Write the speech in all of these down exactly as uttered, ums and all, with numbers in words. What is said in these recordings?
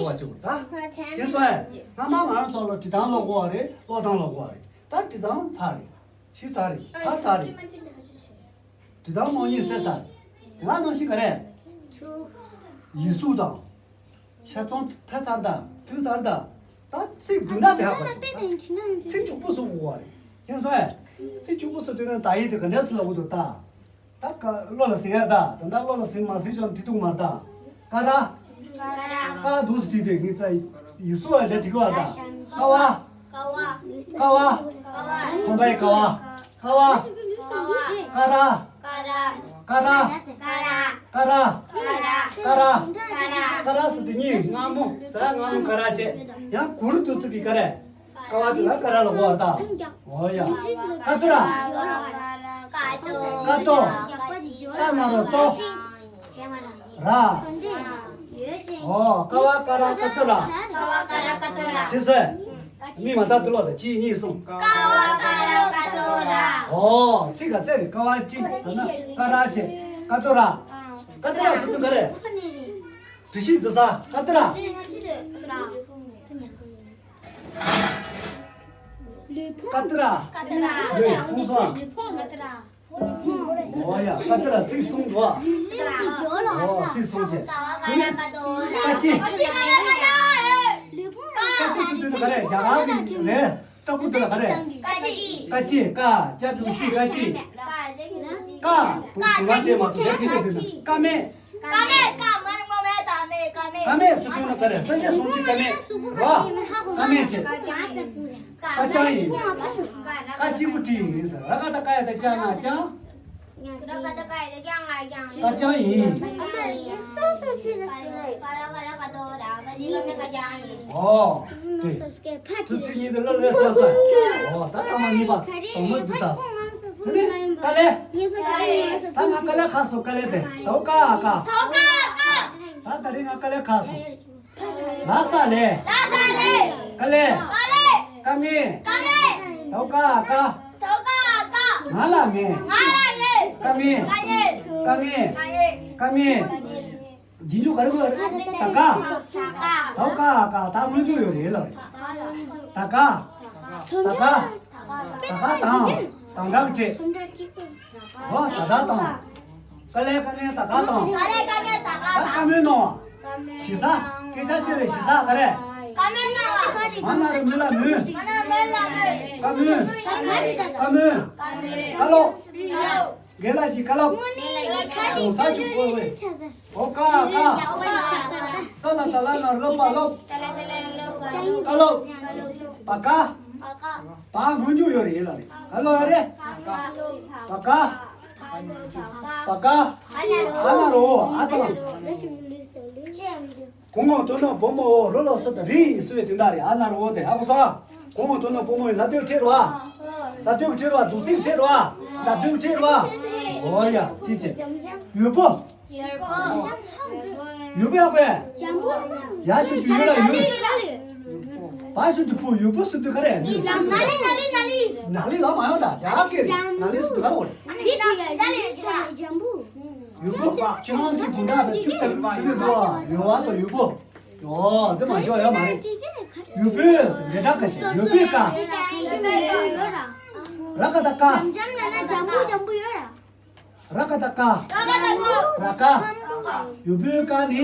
བ་ཅིག་ད་དེ་སོང་ཡ། སྔ་མ་ང་རང་ཚོ་ལ་འབྲི་སྟངས་ལ་གོ་བ་རེད། ཀློག་སྟངས་ལ་གོ་བ་རེད། ད་འབྲི་སྟངས་ཚར་རེད། ཤི་ཚར་རེད། ཕར་ཚར་རེད། འབྲི་སྟངས་སློབ་གཉིས་ཟེར་ཚར་རེད། དེ་ནང་བཞིན་ག་རེད། ཡིག་གཟུགས་དང་། ཤ་ཚོང་ཐ་ཚར་དང་ཕུན་ཚར་དང་། ད་ཚིག་བདུན་དག་དེ་ཧ་གོ་ཆོག་ད་ཚིག་བཅུ་པོ་སུ་གོ་བ་རེད། མཁྱེན་སོང་ཨེ། ཚིག་བཅུ་པོ་སུ་དུས་ན་ད་ཡིག་དེ་ག་འདྲས་སུ་ལ་འུ་དུ་ད། ད་ཀ་བློ་ལ་ཟིན་ཡ་ད། ད་ད་བློ་ལ་ཟིན་མ་ཟིན་ཤོར་འབྲི་འདུག་མ་ད། ཀ་ར། ཀ་འདུག་སུ་བྲིས་དེ་ངས་ད་ཡིག་གཟུགས་ཨ་ལས་བྲིས་གོ་བ་ད། ཀ་བ། ཀ་བ། ཁོམ་པའི་ཀ་བ། ཀ་བ། ཀ་ར། ཀ་ར། ཀ་ར། ཀ་ར། ཀ་ར་ཟེར་དེ་གཉིས་སྔ་མོ་ཟ་སྔ་མོ་ཀ་ར་བྱས། ཡང་གུ་རུ་དུ་ཚིག་གི་ཀ་ར། ཀ་བ་དུ་ལ་ཀ་ར་ལ་གོ་བར་ད། འོ་ཡ། ཀ་ཏོ་ར། ཀ་ཏོ། ཀ་ན་རོ་ཏོ། ར། འོ་ཀ་བ་ཀ་ར་ཀ་ཏོ་ར། ཞེས་ཟེར། མི་མ་དག་ཏུ་ལོག་ད་གཅིག་གཉིས་གསུམ། ཀ་བ་ཀ་ར་ཀ་ཏོ་ར། ཨོ། ཚིག་ག་ཚད་རེད། ཀ་བ་གཅིག་ད་ན་ཀ་ར་བྱས། ཀ་ཏོ་ར། ཀ་ཏོ་ར་ཟེར་དུས་ག་རེད། འབྲི་ཤེས་འཛི་ས་ཀ་ཏོ་ར། ཀ་ཏོ་ར། ལོས་ཐུང་སོང་། ཨོ་ཡ། ཀ་ཏོ་ར་ཚིག་གསུམ་འདུག་ཨ། ཨོ་ཚིག་གསུམ་བྱས། ཀ་ཅི། ཀ་ཅི་ཟེར་དུས་ག་རེད། རྒྱ་གར་གྱི་རེད། ལྟ་བུ་དེ་ལ་ག་རེ། ཀ་ཅི། ཀ་ཅི། ཀ་ཅ་དུ་ཅི། ཀ་ཅི། ཀ། དུ་དུ་ལ་ཅེ་མ་དུ་ལ་དྲི་དེ་དུ་ན་ཀ་མེད། ཀ་མེད། ཀ་མ་ནི་མ་མེད། ད་མེད། ཀ་མེད། ཀ་མེད་སུ་དུ་ན་ག་རེ། ས་ཞེས་སུ་ཅི་ཀ་མེད། རོ། ཀ་མེད་ཅེ། ཀ་ཅང་ཡིན། ཀ་ཅི་བུ་ཅི་ཡིན་ཟེར། ར་ཀ་ད་ཀ་ཡ་ད་ཀྱང་ང་ཀྱང་། ཀ་ཅང་ཡིན། ཨོ། དེ། ཚུ་ཚིག་གཉིས་དེ་ལ་ལས་སོ་སོ། ཨོ། ད་ཐ་མ་གཉིས་པ་དང་མོ་འདི་ས། དེ་ནས་ཀ་ལེ། ད་ང་ཀ་ལེ་ཁ་སོ་ཀ་ལེ་དེ། ད་ཀ་ཀ་ད་ད་རེས་ང་ཀ་ལེ་ཁ་སོ། ལ་ས་ལེ། ལ་ས་ལེ། ཀ་ལེ། ཀ་ལེ། ཀ་མེ། ཀ་མེ། ད་ཀ་ཀ་ད་ཀ་ཀ་ང་ལ་མེ། ང་ལ་མེ། ཀ་མེ། ཀ་མེ། ཀ་མེ། ཀ་མེ། ཀ་མེ། རྗེས་འཇུག་ག་རེ་གོ་རེད། ད་ཀ་ད་ཀ་ཀ་ད་སྔོན་འཇུག་ཡོད་རེད་ལ། ད་ཀ་ད་ཀ་ད་ཀ་དང་དང་སྒྲ་གི་ཕྲད། ཨོ་ད་ཀ་དང་། ཀ་ལེ་ཀ་ནེ་ད་ཀ་དང་། ཀ་ལེ་ཀ་ནེ་ད་ཀ་དང་། ཀ་མོའི་ནང་བ། ཞེ་ས། སྐད་ཆ་བཤད་པའི་ཞེ་ས་ག་རེ། ཀ་མོའི་ནང་བ། མ་ན་རུ་མི་ལ་མོས། མ་ན་མོའི་ལ་མོས། ཀ་མོའི། ཀ་མོའི། ཀ་ལོ། ཀ་ལོ། རྒན་ལགས་ཀྱི་བཀའ་སློབ། དགོང་ས་ཆུ་བོ་བས། ཨོ་ཀ་ཀ་ས་ལ་ད་ལ་ན་སློབ་པ་སློབ། བཀའ་སློབ། པ་ཀ་བ་སྔོན་འཇུག་ཡོད་རེད་ལ་རེད། ག་ལོ་རེད། པ་ཀ་པ་ཀ་ཨ་ན་རོ་ཨ་དང་། གོང་འོག་དོ་ནོ་བུ་མོ་འོ་རོ་ལོ་སོ་ད་རི་སུ་བའི་དོན་དག་རེད། ཨ་ན་རོ་དེ་ཧ་གོ་སོང་། གོང་འོག་དོ་ནོ་བུ་མོ་ལ་དོས་ཁྲེར་བ། ལ་དོས་ཁྲེར་བ། འཛུག་ཚིག་ཁྲེར་བ། ལ་དོས་ཁྲེར་བ། ཨོ་ཡ་ཅི་ཅི། ཡུ་བུ། ཡུ་བུ་ཡག་པས། ཡ་ཞུ་རྒྱུ་ཡོད་ལ་ཡུ། བ་ཞུ་རྒྱུ་བུ། ཡུ་བུ་སུ་དུ་ག་རེ་ནི། ན་ལི་ན་ལི་ན་ལི། ན་ལི་ལ་མ་ཡོང་ད་རྒྱ་གི་ན་ལི་སུ་དུ་ག་རེ་འོ་རེད། ཡུ་བུ་ཁྱེད་རང་གི་དགུན་ཁ་དང་བཅུ་ཐམ་ཡུ་བུ་ཡུ་བ་དང་ཡུ་བུ། ཨོ་འདི་མ་ཤེས་པ་ཡོད་མ་རེད། ཡུ་བུ་ཟེར་འདི་འདྲ་ག་ཞིག་ཡུ་བུ་ཀ་ར་ཀ་ད་ཀ་ར་ཀ་ད་ཀ་ར་ཀ་ཡུ་བུ་ཀ་ནི་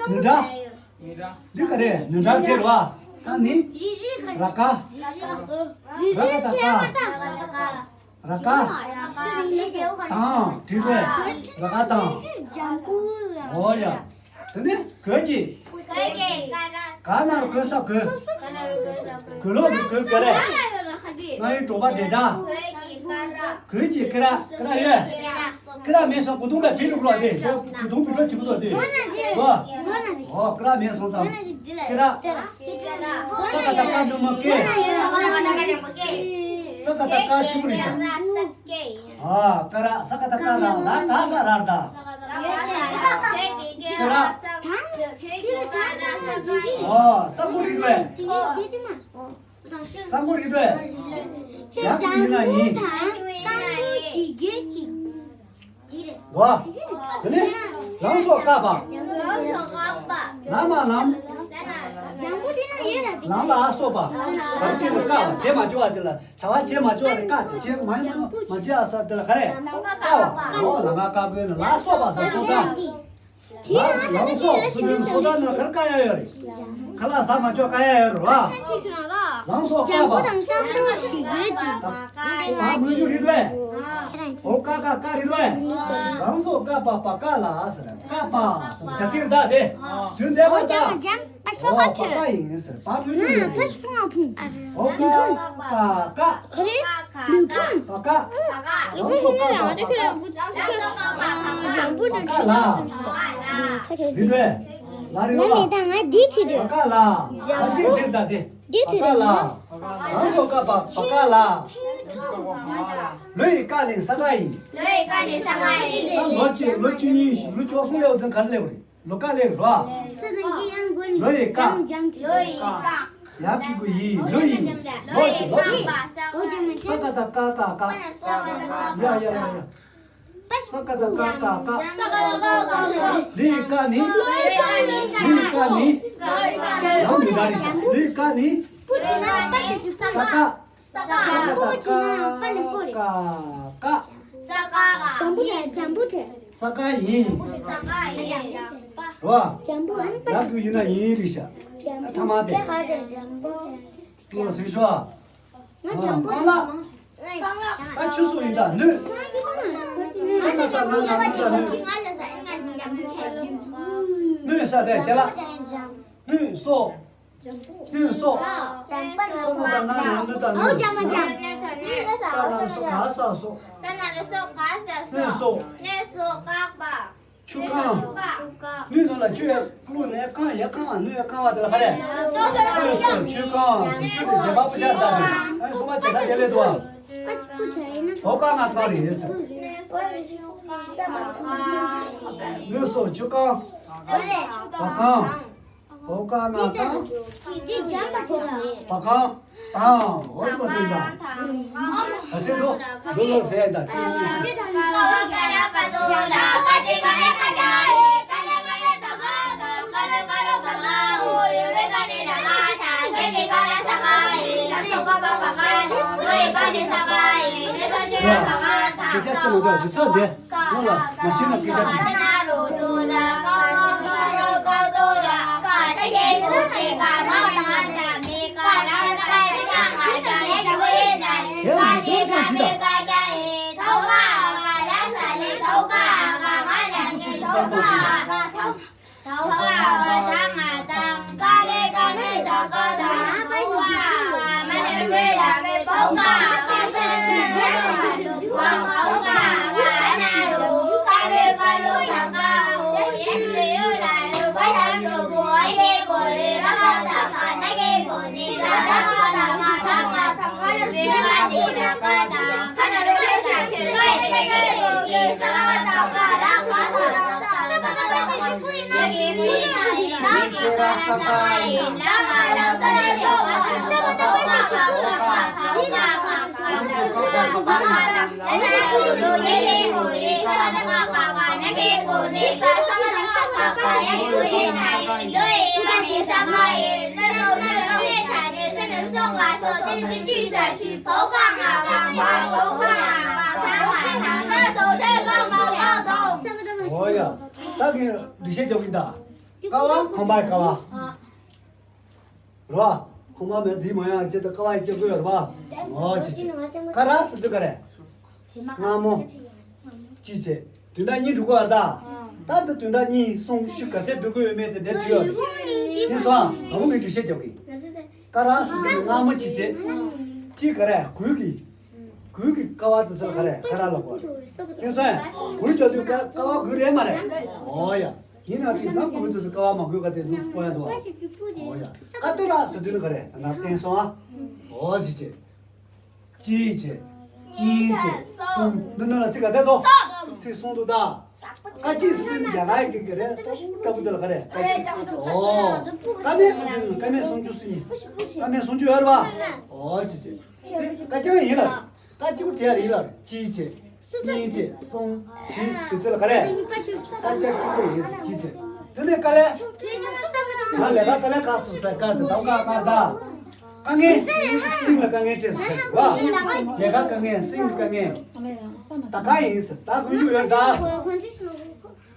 འདི་འདྲ། འདི་ག་རེ་འདི་འདྲ་ཁྲེར་བ་ཀ་ནི་ར་ཀ་ར་ཀ་ད་ཀ་ར་ཀ་དང་བྲིས་ཏེ་ར་ཀ་དང་། ཨོ་ཡ། དེ་ནས་གོས་ཀྱི་ག་ན་རོ་གོས་ས་གོས། གོས་ལོག་གི་གོས་ག་རེ། ང་ཡི་གྲོགས་པ་འདྲེ་འདྲ། གོས་ཀྱི་ཀ་ར་ཀ་ར་ཡོད། ཀ་ར་མེད་སོང་གོས་ཐུང་ལ་བི་རུ་རོ་དེ་གོས་ཐུང་བི་རོ་ཆི་གོ་དོ་དེ། ཨོ་ཀ་ར་མེད་སོང་ཙང་ཀ་ར། ས་ཀ་ད་ཀ་ནུ་མ་ཀེ། ས་ཀ་ད་ཀ་ཆི་གོ་རི་ཤ། ཨ་ཀ་ར་ས་ཀ་ད་ཀ་ལ་ལ་ག་ས་ར་ད། ཀ་ར། ཨ་ས་གོ་རི་དོ། ས་གོ་རི་དོ། ཡག་པོ་ཡིན་ན་ཡིན། བ། དེ་ནི། ལམ་སོགས་བཀག་པ། ལམ་སོགས་བཀག་པ། ལམ་མ་ལམ། ལམ་ལ་སོགས་པ། བར་ཆད་ནི་བཀག་པ། བྱེད་མ་བཅུག་པ་དེ་ལ། བྱ་བ་བྱེད་མ་བཅུག་པ་དེ་བཀག་སྟེ། བྱེད་མ་མ་བྱེད་ས་དེ་ལ་ག་རེ། བཀག་པ། འོ་ལམ་ཁ་བཀག་པའི་ནི་ལ་སོགས་པ་ཟེར་སོགས་པ། ལམ་སོགས་སུ་འདུས་སོ་ད་ནི་གར་བཀག་ཡ་ཡོད་རེད། ཁ་ལག་ཟ་མ་བཅུག་བཀག་ཡ་ཡོད་རེད་བ། ལམ་སོགས་བཀག་པ། ལམ་སོགས་བཀག་པ། ཨོ་ཀ་ཀ་ཀ་རེད་བ། ལམ་སོགས་བཀག་པ་བ་ཀ་ལ་ཟེར། བཀག་པ་ཟེར་བྱ་ཚིག་རེད་ད་དེ། དོན་དེ་བ་ད། ཨོ་བ་ཀ་ཡིན་ཟེར། བ་ལུས་ནི་ཡིན། ཨོ་ཀ་ཀ་ཀ། ཁ་རེ། ལུས་ཕུང་། བ་ཀ་ལུས་ཕུང་ལ་ང་ཚོ་ཁྱོད་ལ་འགོད་ལུས་ཕུང་ལ་འགྲོ་ཞིག་ལ། ལ་རེད་བ། ང་འདི་ཁྲིད་དོ། བ་ཀ་ལ། ལ་ཅིག་ཁྲིད་ད་དེ། འདི་ཁྲིད་དོ། ལ་སོགས་བཀག་པ་བ་ཀ་ལ། ལོ་ཡི་ཀ་ནི་ས་ཀ་ཡིན། ལོ་ཡི་ཀ་ནི་ས་ཀ་ཡིན། ད་ལོ་གཅིག་ལོ་བཅུ་གཉིས་ཤིག་ལོ་བཅུ་གསུམ་སླེབས་དུས་ག་རེ་སླེབས་རེད། ལོ་ཀ་ལེགས་རོ། ལོ་ཡི་ཀ། ལོ་ཡི་ཀ། ཡ་གི་གུ་ཡི། ལོ་ཡི། ལོ་གཅིག་ལོ་གཅིག་ས་ཀ་ད་ཀ་ཀ་ཀ། ཡ་ཡ་ཡ་ཡ། ས་ཀ་ད་ཀ་ཀ་ཀ། ལི་ཀ་ནི། ལི་ཀ་ནི། ཡང་མི་འདྲ་རེད་ཤག་ལི་ཀ་ནི། ས་ཀ་ས་ཀ་ད་ཀ་ཀ་ཀ། ས་ཀ་ཡིན། རོ། ཡག་གི་ཡིན་ན་ཡིན་རེད་ཤག་ཐ་མ་དེ། ཏུ་ཟིག་ཤོ། ང་ཇམ་པོ་རྐང་ལག་ད་ཆུ་སོགས་ཡིན་ད་ནུས། ས་ན་ད་ན་ན་ནུ་ད་ནུས། ནུས་ས་དེ་ཅ་ལག་ནུས་སོ། ནུས་སོ། ས་ན་ད་ན་ན་ནུ་ད་ནུས། ས་ན་སོ་ག་ས་སོ། ས་ན་རི་སོ་ག་ས་སོ། ནུས་སོ། ནུས་སོ་བཀག་པ། ཆུ་བཀང་། ཆུ་བཀང་། སྣོད་ནང་ལ་ཆུ་ཡང་བླུགས་ནས་བཀང་ཡང་བཀང་བ། སྣོད་ཡང་བཀང་བ་དེ་ལ་ག་རེ། ཆུ་སོ། ཆུ་བཀང་སོ། ཆུ་དེ་བྱེད་པ་པོ་ཆ་ལྟ་དུས་ཨ་ནི་གསུམ་པ་བྱེད་ཐབས་དེ་ལས་འདུག་ཨ། བོ་ཀ་ན་བཀང་རེད་ཟེར། སྣོད་སོ་ཆུ་བཀང་། བ་བཀང་། བོ་ཀ་ན་བཀང་། བ་བཀང་། ཐང་། འོ་དེ་མ་བཏོན་ད། ག་ཚོད་འདུག་འདུག་ལོ་ཟེར་ད་ཅི་ཡིན་ཟེར། སྐད་ཆ་བཤད་མི་འདུག་ཨ། ཅི་ཚོད་འདི། ཁོང་ལ་མ་ཤེས་ན་སྐད་ཆ་དྲིས། ཨོ་ཡ། ད་གིན་འདུ་ཤེས་རྒྱག་གིན་ད། ཀ་བ་ཁང་པའི་ཀ་བ། རོ། ཁོ་མ་མེད་དེ་མ་ཡང་ཅི་ད་ཀ་བ་ཡི་ཅི་དགོས་རོ། ཨོ་ཅི་ཅི། ཀ་ར་སི་དུ་ཀ་རེ། སྔ་མོ། ཅི་ཅི། དོན་དག་གཉིས་འགྲོ་གི་ཡོད་ད། ད་འདི་དོན་དག་གཉིས་གསུམ་ཤུ་ག་ཚད་འགྲོ་གི་ཡོད་མེད་དེ་དེ་བྲིས་ཡོད། དེ་སོང་ཨ་མོ་མི་འདུ་ཤེས་རྒྱག་གི། ཀ་ར་སི་དུ་སྔ་མོ་ཅི་ཅི། ཅི་ཀ་རེ་གུས་གི། གུས་ཀྱི་ཀ་བ་དེ་ཚོ་ག་རེ་ཀ་ར་ལ་གོ། ཡིན་སོང་། གུས་ཀྱི་དུས་ཀ་ཀ་བ་གུས་རེད་མ་རེད། ཨོ་ཡ། ཡིན་ན་དེང་སང་གུས་དུས་སུ་ཀ་བ་མ་གུས་ག་དེ་ནུས་སུ་གོ་ཡ་འདུག་ཨ། ཨོ་ཡ། ཀ་ཏོ་ར་ཟེར་དུས་ནི་ག་རེ་ང་བསྟན་སོང་ཨ། ཨོ་ཅི་ཅི། ཅི་ཅི། གཉིས་ཅི། གསུམ། འདི་ནང་ལ་ཚིག་ག་ཚད་དོ། ཚིག་གསུམ་འདུག་ད། ཀ་གཅིག་ཟེར་དུས་ནི་རྒྱ་གར་གྱི་ག་རེ་ལྟ་བུ་ལྟ་བུ་དེ་ལ་ག་རེ་ཀ་གཅིག་ཨོ། ཀ་མེད་ཟེར་དུས་ནི་ཀ་མེད་སུམ་ཅུ་སོ་གཉིས། ཀ་མེད་སུམ་ཅུ་ཡོད་རེད་པ། ཨོ་ཅི་ཅི། དེ་ཀ་རྐྱང་ཡིན་ལ། ཀ་གཅིག་པུ་བྲིས་ཡ་རེད་ལ། ཅི་ཅི། གཉིས་བྱས། གསུམ། བཞི། དུས་ཚོད་ལ་ག་རེ། ད་ལྕགས་གཅིག་པོ་ཡིན་ཟེར་གྱིས་བྱས། དེ་ནས་དཀའ་ལས། ང་ལས་ཀ་དཀའ་ལས་ཁག་སོང་ཟེར། དཀའ་དེ་དང་དཀའ་དཀའ་ད། དཀའ་ངལ། སེམས་ལ་དཀའ་ངལ་སྤྲད་ཟེར་བ། ལས་ཀ་དཀའ་ངལ། སེམས་ཀྱི་དཀའ་ངལ། ད་ག་ཡིན་ཟེར། ད་ཀུན་སྤྱོད་ཡོད་ད་ཟེར།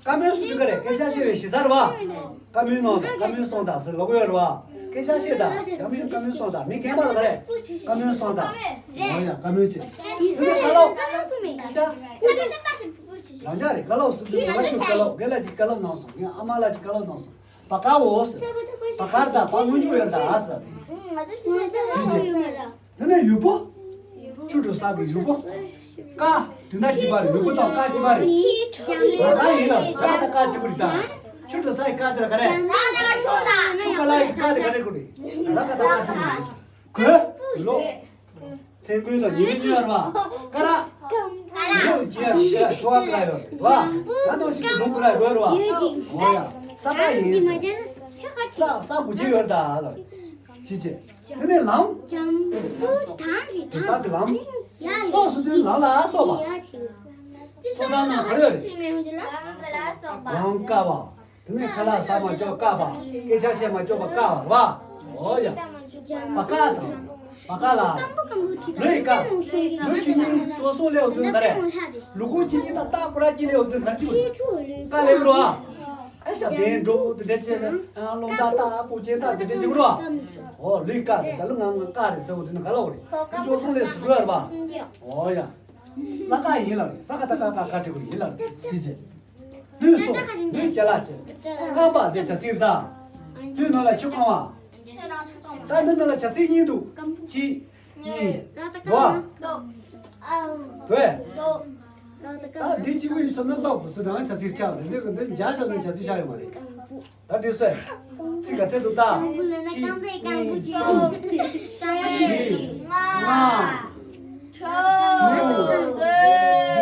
བཀའ་མོལ་སུ་དུས་ག་རེ། སྐད་ཆ་བཤད་པའི་གཞི་རྩར་བ། བཀའ་མོལ་གནང་དང་། བཀའ་མོལ་གསུངས་དང་ཟེར་ལབ་ཀྱི་ཡོད་རེད་བ། སྐད་ཆ་བཤད་དང་། བཀའ་མོལ། བཀའ་མོལ་གསུངས་དང་། མི་རྒན་པ་ལ་ག་རེ། བཀའ་མོལ་གསུངས་དང་། འོ་ཡ། བཀའ་མོལ་བྱེད། དེ་ནས་བཀའ་སློབ། སྐད་ཆ། རང་ཅག་རེད། བཀའ་སློབ་སུ་དུས། ང་ལ་ཅིག་བཀའ་སློབ། རྒན་ལགས་ཀྱིས་བཀའ་སློབ་གནང་སོང་། ངའི་ཨ་མ་ལགས་ཀྱིས་བཀའ་སློབ་གནང་སོང་། བ་ཀ་འོ་ཟེར། བ་ཀར་ད་བ་སྔོན་འཇུག་ཡོད་ད་ཟེར། དེ་ནས་ཡུལ་པོ། ཆུ་འགྲོ་ས་གི་ཡུལ་པོ། ཀ། དུས་ན་གཅིག་པ་རེད། ཡུལ་པོ་དང་ཀ་གཅིག་པ་རེད། ད་ཀ་ཡིན་ལ། ད་ཀ་ད་ཀ་གཅིག་པ་རེད་ད། ཆུ་འགྲོ་ས་ཡི་ཀ་དེ་ལ་ག་རེ། ཆུ་ཀ་ལ་ཡི་ཀ་དེ་ག་རེ་གོ་རེད། ད་ཀ་ད་ཀ་གཅིག་པ་རེད། གོས། ལོ། ཚེ་གོས་དང་ཉི་མ་གཉིས་ཡོད་རེད་བ། ཀ་ར། ལོ་ཀྱི་ཡ་ཀྱི་ཡ་ཆོ་བ་ཀ་ཡོད་རེད་བ། ད་ནང་བཞིན་གྱི་ལུང་ཀ་ར་ཡོད་རེད་བ། འོ་ཡ། ས་ཀ་ཡིན་ཟེར། ས། ས་དགུ་ཅི་ཡོད་ད་ལ། ཅི་བྱེད། དེ་ནས་ལམ། འཇམ་པོ་དམ་གྱི། དུ་ས་གི་ལམ། ཡ། སོགས་སུ་དུས་ལམ་ལ་སོགས་པ། སོགས་དང་ན་ག་རེ་རེད། ལམ་ཀ་བ། དེ་ནས་ཁ་ལག་ཟ་མ་ལྕོགས་ཀ་བ། སྐད་ཆ་བཤད་མ་ལྕོགས་པ་ཀ་བ་རེད་བ། འོ་ཡ། བ་ཀ་དང་། བ་ཀ་ལ། ལོའི་ཀ། ལོ་བཅུ་གཉིས་ལོ་གསུམ་སླེབས་དུས་ག་རེ། ལོ་ཁོ་གཅིག་གཉིས་དང་རྟག་པར་གཅིག་སླེབས་དུས་ག་རེ་བྱེད་དགོས། ཀ་སླེབས་རོ། ཨ་ཤ་དེ་འགྲོ་དེ་འདྲ་བྱས་ནས། ཨ། རླུང་རྟ་རྟག་པོ་ཅན་རྟག་དེ་འདྲ་བྱེད་རོ། འོ། ལོའི་ཀ་དེ་ད་ལོ་ང་ང་ཀ་རེད་ཟེར་བ་དེ་ནི་ག་ལ་འོ་རེད། ལོ་བཅུ་གསུམ་སླེབས་སུ་དགོས་རེད་བ། འོ་ཡ། ས་ཀ་ཡིན་ལ་རེད། ས་ཀ་ད་ཀ་ཀ་ཀ་བྲི་དགོས་ཡིན་ལ་རེད། ཅི་བྱེད། ལུས་སོ། ལུས་ཅ་ལག་བྱེད། རྔམ་པ་དེ་བྱ་ཚིག་རེད་ད། ལུས་ནང་ལ་ཆུ་གང་བ། ད་འདི་ནང་ལ་བྱ་ཚིག་གཉིས་འདུག་གཅིག་གཉིས། རོ། དོ། ད་འདི་གཅིག་པུ་ཡིན་ཟེར་ན་ལོག་པ་ཟེར་ན་བྱ་ཚིག་ཆགས་རེད། འདི་གི་འདི་འཇའ་ཆགས་ན་བྱ་ཚིག་ཆགས་ཡོད་མ་རེད། ད་འདི་སོ། ཚིག་ག་ཚད་འདུག་ད། གཅིག་གཉིས་གསུམ།